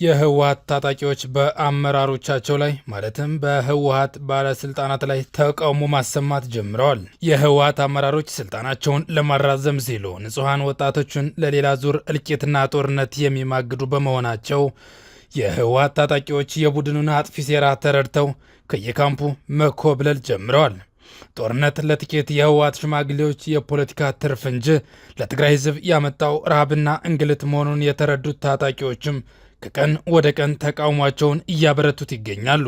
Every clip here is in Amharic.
የህወሀት ታጣቂዎች በአመራሮቻቸው ላይ፣ ማለትም በህወሀት ባለስልጣናት ላይ ተቃውሞ ማሰማት ጀምረዋል። የህወሀት አመራሮች ስልጣናቸውን ለማራዘም ሲሉ ንጹሐን ወጣቶችን ለሌላ ዙር እልቂትና ጦርነት የሚማግዱ በመሆናቸው የህወሀት ታጣቂዎች የቡድኑን አጥፊ ሴራ ተረድተው ከየካምፑ መኮብለል ጀምረዋል። ጦርነት ለጥቂት የህወሀት ሽማግሌዎች የፖለቲካ ትርፍ እንጂ ለትግራይ ህዝብ ያመጣው ረሃብና እንግልት መሆኑን የተረዱት ታጣቂዎችም ከቀን ወደ ቀን ተቃውሟቸውን እያበረቱት ይገኛሉ።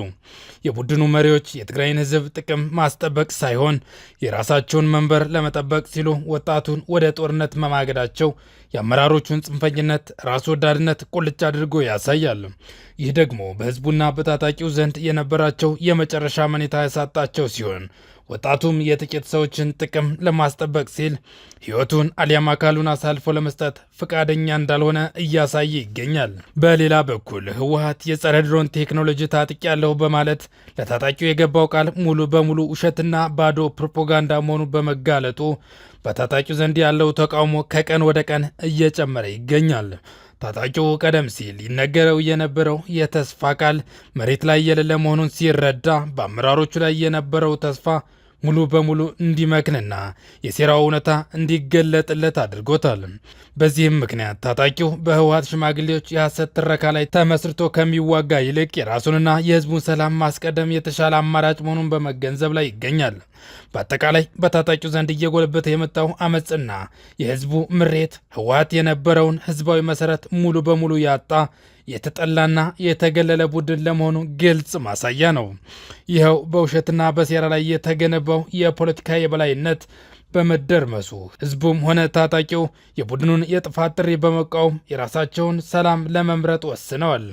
የቡድኑ መሪዎች የትግራይን ህዝብ ጥቅም ማስጠበቅ ሳይሆን የራሳቸውን መንበር ለመጠበቅ ሲሉ ወጣቱን ወደ ጦርነት መማገዳቸው የአመራሮቹን ጽንፈኝነት፣ ራስ ወዳድነት ቁልጭ አድርጎ ያሳያል። ይህ ደግሞ በህዝቡና በታጣቂው ዘንድ የነበራቸው የመጨረሻ መኔታ ያሳጣቸው ሲሆን፣ ወጣቱም የጥቂት ሰዎችን ጥቅም ለማስጠበቅ ሲል ሕይወቱን አሊያም አካሉን አሳልፎ ለመስጠት ፈቃደኛ እንዳልሆነ እያሳየ ይገኛል። በሌላ በኩል ህወሀት የጸረ ድሮን ቴክኖሎጂ ታጥቂያለሁ በማለት ለታጣቂው የገባው ቃል ሙሉ በሙሉ ውሸትና ባዶ ፕሮፓጋንዳ መሆኑ በመጋለጡ በታጣቂው ዘንድ ያለው ተቃውሞ ከቀን ወደ ቀን እየጨመረ ይገኛል። ታጣቂው ቀደም ሲል ይነገረው የነበረው የተስፋ ቃል መሬት ላይ የሌለ መሆኑን ሲረዳ በአመራሮቹ ላይ የነበረው ተስፋ ሙሉ በሙሉ እንዲመክንና የሴራው እውነታ እንዲገለጥለት አድርጎታል። በዚህም ምክንያት ታጣቂው በህወሀት ሽማግሌዎች የሐሰት ትረካ ላይ ተመስርቶ ከሚዋጋ ይልቅ የራሱንና የህዝቡን ሰላም ማስቀደም የተሻለ አማራጭ መሆኑን በመገንዘብ ላይ ይገኛል። በአጠቃላይ በታጣቂው ዘንድ እየጎለበተ የመጣው አመፅና የህዝቡ ምሬት ህወሀት የነበረውን ህዝባዊ መሰረት ሙሉ በሙሉ ያጣ፣ የተጠላና የተገለለ ቡድን ለመሆኑ ግልጽ ማሳያ ነው። ይኸው በውሸትና በሴራ ላይ የተገነባው የፖለቲካ የበላይነት በመደርመሱ ህዝቡም ሆነ ታጣቂው የቡድኑን የጥፋት ጥሪ በመቃወም የራሳቸውን ሰላም ለመምረጥ ወስነዋል።